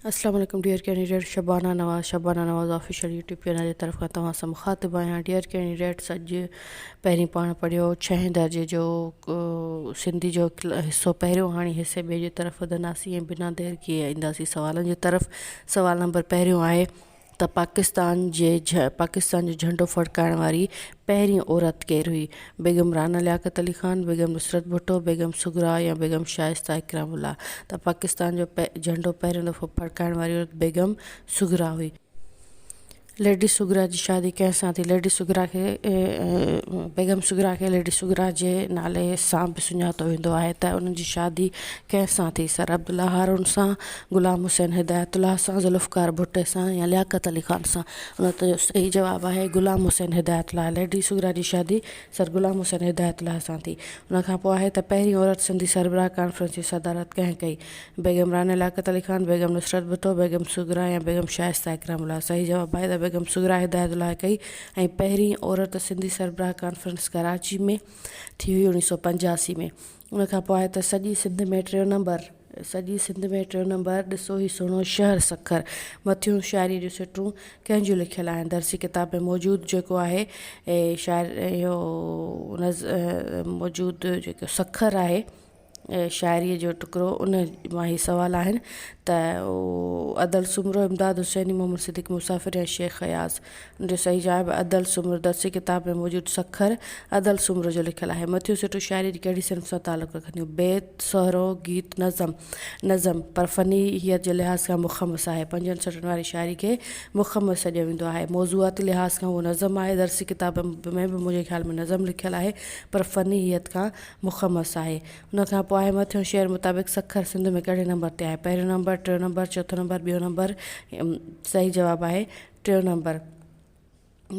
اسلام عليڪم dear candidate Shabana Nawaz Shabana Nawaz official YouTube channel جي طرف کان توهان سان مخاطب آهيان ڊيئر ڪينڊيڊيٽس اڄ پهرين پاڻ پڙهيو ڇهين درجي جو سنڌي جو حصو پهريون هاڻي حصي ٻئي جي طرف وڌنداسين ۽ بنا دير ڪيئي اينداسين سوالن جي طرف سوال نمبر پهريون آهي ته پاڪستان جي پاڪستان جو جهنڊو ڦڙڪائڻ واري پهرين عورت ڪير هئي؟ بيگم رانا لياقت علي خان، بيگم نصرت ڀٽو، بيگم صغريٰ يا بيگم شائسته اڪرام الله؟ ته پاڪستان جو جهنڊو پهريون دفعو ڦڙڪائڻ واري عورت بيگم صغريٰ هئي. ليڊي صغريٰ جي شادي ڪنهن سان ٿي؟ ليڊي صغريٰ کي بيگم صغريٰ کي ليڊي صغريٰ جي نالي سان به سڃاتو ويندو آهي ته انهن جي شادي ڪنهن سان ٿي؟ سر عبدالله هارون سان، غلام حسين هدايت الله سان، ذوالفقار ڀٽي سان يا لياقت علي خان سان؟ ان جو صحيح جواب آهي غلام حسين هدايت الله. ليڊي صغريٰ جي شادي سر غلام حسين هدايت الله سان ٿي. ان کان پوء آهي ته پهرين عورت سنڌي سربراهه ڪانفرنس جي صدارت ڪنهن ڪئي؟ بيگم راڻي لياقت علي خان، بيگم نصرت ڀٽو، بيگم صغريٰ يا بيگم شائسته اڪرام الله؟ صحيح جواب آهي ته بيگم صغريٰ هدايت الله ڪئي ۽ پهرين عورت سنڌي سربراهه ڪانفرنس ڪراچي ۾ ٿي هئي اوڻيهه سو پنجاسي ۾. ان کان پوء آهي ته سڄي سنڌ ۾ ٽيون نمبر سڄي سنڌ ۾ ٽيون نمبر ڏسو هي سهڻو شهر سکر. مٿيون شاعريء جون سٽون ڪنهن جون لکيل آهن؟ درسي ڪتاب ۾ موجود جيڪو آهي شاعر اهو موجود جيڪو سکر آهي شاعريء جو ٽڪرو ان مان هي سوال آهن ته ادل سومرو، امداد حسيني، محمد صديق مسافر يا شيخ اياز؟ ان جو صحيح جواب ادل سومرو درسي ڪتاب ۾ موجود سکر ادل سومرو جو لکيل آهي. مٿيون سٽون شاعريء جي ڪهڙي صنف سان تعلق رکنديون؟ بيت، سهرو، گيت، نظم، نظم، پر فني هيئت جي لحاظ کان مخمس آهي. پنجن سٽن واري شاعري کي مخمس سڏيو ويندو آهي. موضوعاتي لحاظ کان اهو نظم آهي. درسي ڪتاب ۾ به منهنجي خيال ۾ نظم لکيل آهي، پر فني هيئت کان مخمس آهي. ان کان پوء آهي مٿيون شعر مطابق سکر سنڌ ۾ ڪهڙي نمبر تي آهي؟ پهريون نمبر، ٽيون نمبر، چوٿون نمبر، ٻيو نمبر؟ صحيح جواب آهي ٽيون نمبر.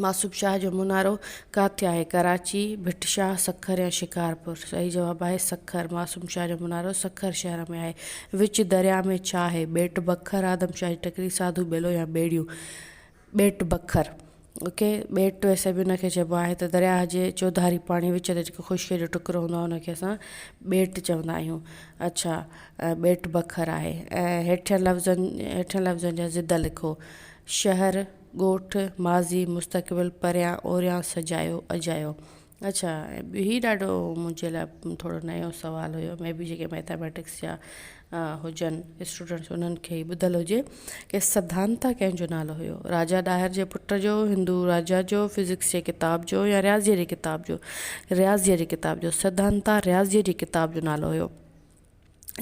معصوم شاهه جو منارو ڪاٿي آهي؟ ڪراچي، ڀٽ شاهه، سکر يا شڪارپور؟ صحيح جواب آهي سکر. معصوم شاهه جو منارو سکر شهر ۾ آهي. وچ درياء ۾ ڇا آهي؟ ٻيٽ بکر، آدم شاهه جي ٽڪري، ساڌو ٻيلو يا ٻيڙيون؟ ٻيٽ بکر، اوڪي، ٻيٽ ويسي به ان کي چئبو آهي ته درياهه جي چوڌاري پاڻي وچ تي جيڪو خشڪي جو ٽڪرو هوندو آهي ان کي اسان ٻيٽ چوندا آهيون. اڇا ٻيٽ بکر آهي ۽ هيٺين لفظن هيٺين لفظن جا ضد لکو. شهر، ڳوٺ، ماضي، مستقبل، پريان، اوريان، سجايو، اجايو. اڇا هي ڏاڍو منهنجي لاء ٿورو نيو سوال هيو مي بي جيڪي ميٿاميٽڪس جا هجن اسٽوڊنٽس انهن کي هي ٻڌل هجي ڪي سڌانتا ڪنهن جو نالو هيو راجا ڏاهر جي پٽ جو هندو راجا جو فزڪس جي ڪتاب جو يا رياضيء جي ڪتاب جو رياضيء جي ڪتاب جو سڌانتا رياضيء جي ڪتاب جو نالو هيو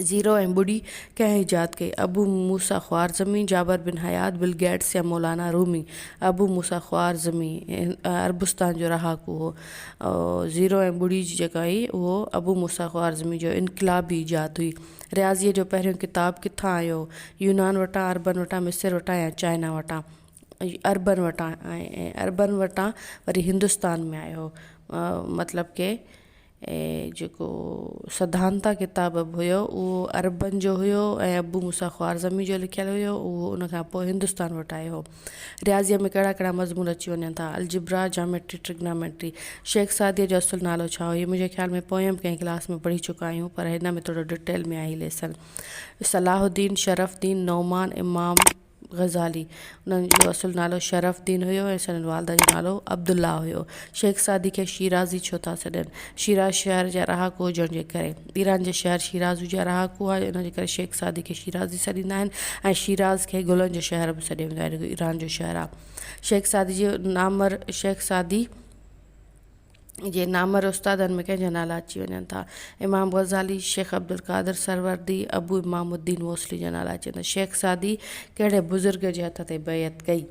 زيرو ۽ ٻڙي ڪنهن ايجاد ڪئي؟ ابو موسيٰ خوارزمي، جابر بن حيات، بل گيٽس يا مولانا رومي؟ ابو موسيٰ خوارزمي عربستان جو رهاڪو هو. زيرو ۽ ٻڙي جي جيڪا هئي اهو ابو موسيٰ خوارزمي جو انقلابي ايجاد هئي. رياضيء جو پهريون ڪتاب ڪٿان آيو؟ يونان وٽان، عربن وٽان، مصر وٽان يا چائنا وٽان؟ عربن وٽان ۽ عربن وٽان وري هندستان ۾ آيو هو. مطلب ڪي ۽ جيڪو سڌانتا ڪتاب به هيو اهو عربن جو هيو ۽ ابو موسيٰ خوارزمي جو لکيل هيو اهو ان کان پوء هندستان وٽ آيو هو. رياضيء ۾ ڪهڙا ڪهڙا مضمون اچي وڃن ٿا؟ Algebra, geometry, trigonometry. شيخ سعديء جو اصل نالو ڇا هو؟ هي منهنجي خيال ۾ پوئين به ڪنهن ڪلاس ۾ پڙهي چڪا آهيون پر هن ۾ ٿورو ڊٽيل ۾ آهي ليسن. صلاح الدين، شرف الدين، نعمان، امام. غزالي، انهن جو اصل نالو شرف الدين هيو ۽ سندن والده جو نالو عبدالله هيو. شيخ سعدي کي شيرازي ڇو ٿا سڏين؟ شيراز شهر جا رهاڪو هجڻ جي ڪري. ايران جي شهر شيراز جا رهاڪو هئا، ان جي ڪري شيخ سعدي کي شيرازي سڏيندا آهن ۽ شيراز کي گلن جو شهر به سڏيو ويندو آهي، جيڪو ايران جو شهر آهي. شيخ سعدي جي نامور شيخ سعدي. جي نامور استادن ۾ ڪنهن جا نالا اچي وڃن ٿا؟ امام غزالي، شيخ عبدالقادر سهروردي، ابو امام الدين موصلي جا نالا اچن ٿا. شيخ سعدي ڪهڙي بزرگ جي هٿ تي بيعت ڪئي؟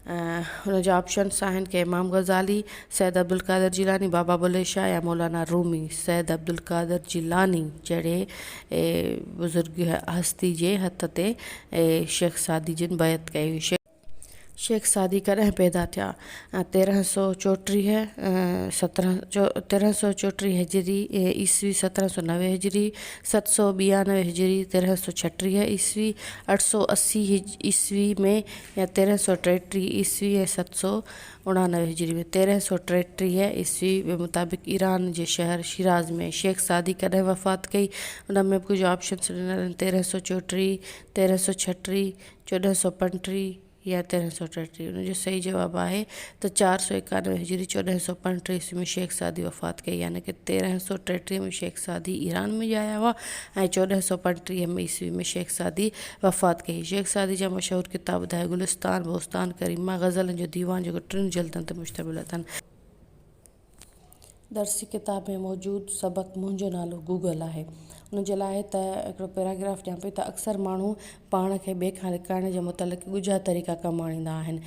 ان جا آپشنس آهن ڪي امام غزالي، سيد عبدالقادر جيلاني، بابا بلهي شاهه يا مولانا رومي. سيد عبدالقادر جيلاني جهڙي بزرگ هستي جي هٿ تي شيخ سعدي جن بيعت ڪئي هئي. شيخ سعدي ڪڏهن پيدا ٿيا؟ 1334 سترهن 1334 هجري عيسوي 1790 هجري 792 هجري 1336 عيسوي 880 عيسوي ۾ يا 1333 عيسوي ۽ 789 هجري ۾ 1333 عيسوي مطابق ايران جي شهر شيراز ۾ شيخ سعدي ڪڏهن وفات ڪئي ان ۾ به ڪجهه آپشنس ڏنل آهن 1334 1336 1435 يا 1333؟ ان جو صحيح جواب آهي ته 491 هجري 1435 عيسوي ۾ شيخ سعدي وفات ڪئي يعني ڪه 1333 ۾ شيخ سعدي ايران ۾ ڄايا هئا ۽ 1435 ۾ عيسوي ۾ شيخ سعدي وفات ڪئي. شيخ سعدي جا مشهور ڪتاب ٻڌايو، گلستان، بوستان ڪريما، غزلن جو ديوان جيڪو ٽن جلدن تي مشتمل اٿن. درسي ڪتاب ۾ موجود سبق منهنجو نالو گوگل آهي ان جي لاء ته هڪڙو پيراگراف ڏيان پئي ته اڪثر ماڻهو پاڻ کي ٻئي کان لڪائڻ جي متعلق ڳجها طريقا ڪم آڻيندا آهن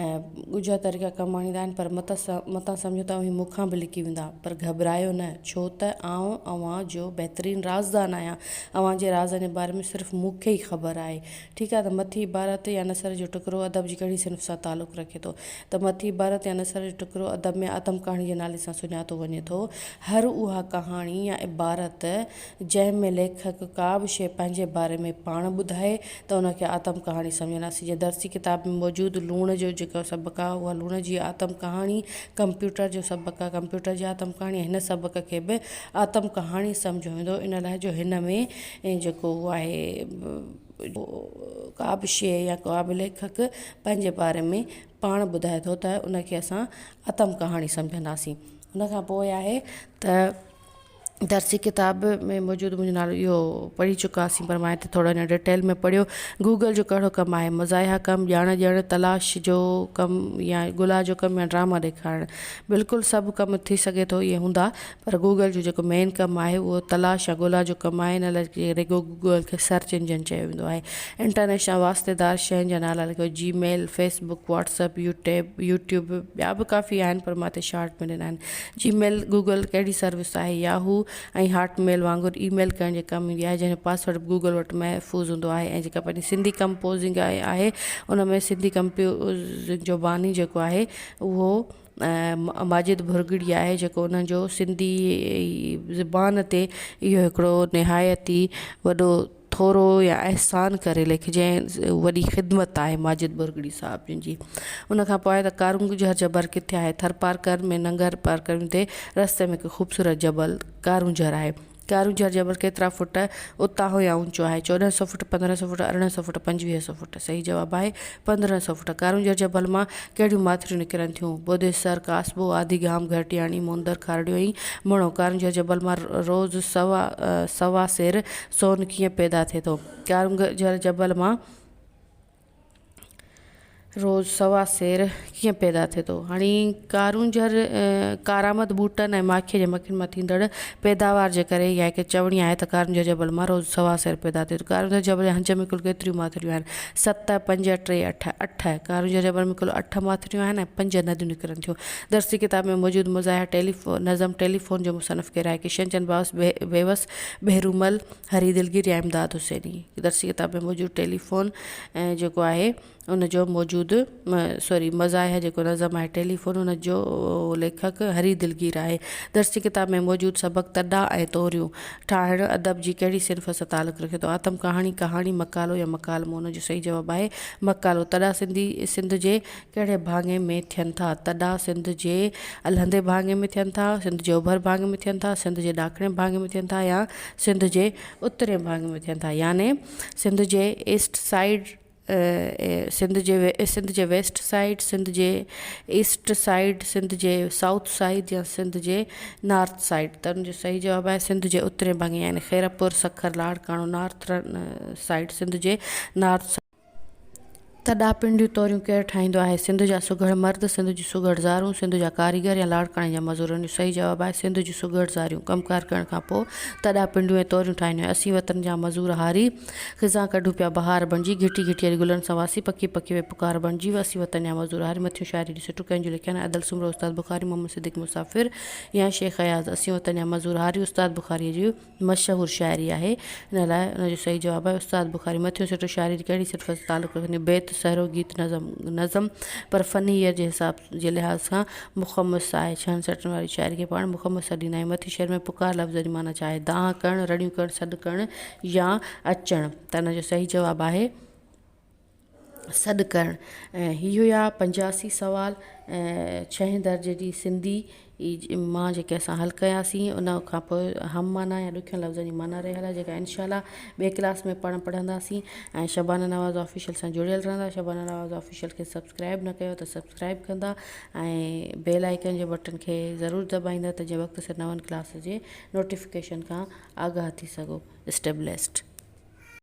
۽ ڳجها طريقا ڪم آڻيندا آهن پر متان سمجهو ته اوهين مون کان به لڪي ويندا پر گهٻرايو نه ڇو ته آئون اوهان جو بهترين رازدان آهيان اوهان جي رازن جي باري ۾ صرف مون کي ئي خبر آهي ٺيڪ آهي ته مٿي عبارت يا نثر جو ٽڪرو ادب جي ڪهڙي صنف سان تعلق رکي ٿو ته مٿي عبارت يا نثر جو ٽڪرو ادب ۾ آتم ڪهاڻي جي نالي سان سڃاتو وڃي ٿو. هر اها ڪهاڻي يا عبارت جنهن ۾ ليکڪ ڪا به شيء پنهنجي باري ۾ پاڻ ٻڌائي ته ان کي آتم ڪهاڻي سمجهنداسين. جيئن درسي ڪتاب ۾ موجود لوڻ جو جيڪو سبق آهي اها لوڻ جي آتم ڪهاڻي، ڪمپيوٽر جو سبق آهي ڪمپيوٽر جي آتم ڪهاڻي ۽ هن سبق کي به آتم ڪهاڻي سمجهيو ويندو ان لاء جو هن ۾ جيڪو آهي ڪا به شيء يا ڪا به ليکڪ پنهنجي باري ۾ پاڻ ٻڌائي ٿو ته ان کي اسان اتم ڪهاڻي سمجهنداسين ان کان پوء آهي ته درسي ڪتاب ۾ موجود منهنجو نالو اهو پڙهي چڪاسين پر مان هتي ٿورو اڃا ڊيٽيل ۾ پڙهيو گوگل جو ڪهڙو ڪم آهي مزاحيه ڪم ڄاڻ ڏيڻ تلاش جو ڪم يا ڳولا جو ڪم يا ڊراما ڏيکارڻ بلڪل سڀ ڪم ٿي سگهي ٿو اهي هوندا پر گوگل جو جيڪو مين ڪم آهي اهو تلاش يا ڳولا جو ڪم آهي ان لاء ڪري گوگل کي سرچ انجن چيو ويندو آهي. انٽرنيٽ سان واسطيدار شين جا نالا لکيو Gmail, Facebook, WhatsApp, YouTube, YouTube ٻيا به ڪافي آهن پر مان هتي شارٽ ۾ ڏنا آهن. جي ميل گوگل ڪهڙي سروس آهي ياهو ۽ هاٽ ميل وانگر اي ميل ڪرڻ جي ڪم ايندي آهي جنهن جو پاسورڊ به گوگل وٽ محفوظ هوندو آهي ۽ جيڪا پنهنجي سنڌي ڪمپوزنگ آهي ان ۾ سنڌي ڪمپوزنگ جو باني جيڪو آهي اهو ماجد ڀرڳڙي آهي جيڪو انهن جو سنڌي زبان تي اهو هڪڙو نهايت ئي وڏو ٿورو يا احسان ڪري ليکجي وڏي خدمت آهي ماجد ڀرڳڙي صاحب جن جي ان کان پوء آهي ته ڪارونجهر جبل ڪٿي آهي ٿرپارڪر ۾ ننگر پارڪر تي رستي ۾ هڪ خوبصورت جبل ڪارونجهر آهي ڪارونجهر جبل ڪيترا فوٽ اتاهون يا اوچو آهي؟ 14 سئو فوٽ، 15 سئو فوٽ، 18 سئو فوٽ، 25 سئو فوٽ. صحيح جواب آهي 15 سئو فوٽ. ڪارونجهر جبل مان ڪهڙيون ماٿريون نڪرن ٿيون؟ بوديسر، ڪاسبو، آڌي گام، گهرٽياڻي، موندر، کارڙيو ۽ مڻو. ڪارونجهر جبل مان روز سوا سوا سير سون ڪيئن پيدا ٿئي ٿو؟ ڪارونجهر جبل مان. روز سوا سير ڪيئن پيدا ٿئي ٿو؟ هاڻي ڪارونجهر ڪارآمد ٻوٽن ۽ ماکيء جي مکين مان ٿيندڙ پيداوار جي ڪري اها هڪ چوڻي آهي ته ڪارونجهر جبل مان روز سوا سير پيدا ٿئي ٿو. ڪارونجهر جبل جي هنج ۾ ڪل ڪيتريون ماٿريون آهن؟ ست، پنج، ٽي، اٺ. اٺ. ڪارونجهر جبل ۾ ڪل اٺ ماٿريون آهن ۽ پنج نديون نڪرن ٿيون. درسي ڪتاب ۾ موجود مزاحيه نظم ٽيليفون جو مصنف ڪير آهي؟ ڪشن چند باوس، بيوس، ڀيرومل، هري دلگير يا امداد حسيني. درسي ڪتاب ۾ موجود ٽيليفون جيڪو آهي ان جو موجود سوري مزاحيه جيڪو نظم آهي ٽيليفون ان جو ليکڪ هري دلگير آهي. درسي ڪتاب ۾ موجود سبق تڏا ۽ توريون ٺاهڻ ادب جي ڪهڙي صنف سان تعلق رکي ٿو؟ آتم ڪهاڻي، ڪهاڻي، مقالو يا مڪالمو؟ ان جو صحيح جواب آهي مقالو. تڏا سنڌي سنڌ جي ڪهڙي ڀاڱي ۾ ٿين ٿا؟ تڏا سنڌ جي الهندي ڀاڱي ۾ ٿين ٿا، سنڌ جي اوڀر ڀاڱي ۾ ٿين ٿا، سنڌ جي ڏاکڻي ڀاڱي ۾ ٿين ٿا يا سنڌ جي اترين ڀاڱي ۾ ٿين ٿا يعني سنڌ جي ايسٽ سائيڊ سنڌ جي سنڌ جي ويسٽ سائيڊ سنڌ جي ايسٽ سائيڊ سنڌ جي سائوٿ سائيڊ يا سنڌ جي نارٿ سائيڊ ته ان جو صحيح جواب آهي سنڌ جي اترين ڀاڱي يعني خيرپور سکر لاڙڪاڻو نارٿ سائيڊ سنڌ جي نارٿ تڏا پنڊيون توريون ڪير ٺاهيندو آهي؟ سنڌ جا سگهڙ مرد، سنڌ جون سگهڙ زارون، سنڌ جا ڪاريگر يا لاڙڪاڻي جا مزور؟ ان جو صحيح جواب آهي سنڌ جون سگهڙ زاريون. ڪم ڪار ڪرڻ کان پوء تڏا پنڊيون ۽ توريون ٺاهينديون آهن. اسين وطن جا مزور هاري، خزان ڪڍون پيا بهار بڻجي، گهٽي گهٽي اڄ گلن سان واسي، پکي پکي وئي پڪار بڻجي، اسين وطن جا مزور هاري. مٿيون شاعري جون سٽون ڪنهن جون لکيل آهن؟ ادل سومرو، استاد بخاري، محمد صديق مسافر يا شيخ اياز؟ اسين وطن جا مزور هاري استاد بخاريء جي. مشهور شاعري آهي ان لاء ان جو صحيح جواب آهي استاد بخاري. مٿيون سٽون شاعري جي ڪهڙي صنف سان تعلق رکن ٿيون؟ بيت، سهرو، گيت، نظم، نظم پر فني هيئت جي حساب جي لحاظ کان مخمس آهي. ڇهن سٽن واري شاعري کي پاڻ مخمس سڏيندا آهيون. مٿين شعر ۾ پڪار لفظ جي معنيٰ ڇا آهي؟ دانهن ڪرڻ، رڙيون ڪرڻ، سڏ ڪرڻ يا اچڻ؟ ته ان جو صحيح جواب آهي سڏ ڪرڻ. ۽ هي هيا 85 سوال ڇهين درجي جي سنڌي مان جيڪي اسان حل ڪياسين. ان کان پوء هم معنيٰ يا ڏکين لفظن جي معنيٰ رهيل آهي جيڪا انشاء الله ٻئي ڪلاس ۾ پاڻ پڙهنداسين ۽ شبانه نواز آفيشل سان جڙيل رهندا. شبانه نواز آفيشل کي سبسڪرائب نه ڪيو ته سبسڪرائب ڪندا ۽ بيل آئيڪن جي بٽن کي ضرور دٻائيندا ته جيئن وقت سر نون ڪلاس جي نوٽيفڪيشن کان آگاهه ٿي سگهو. Stay blessed.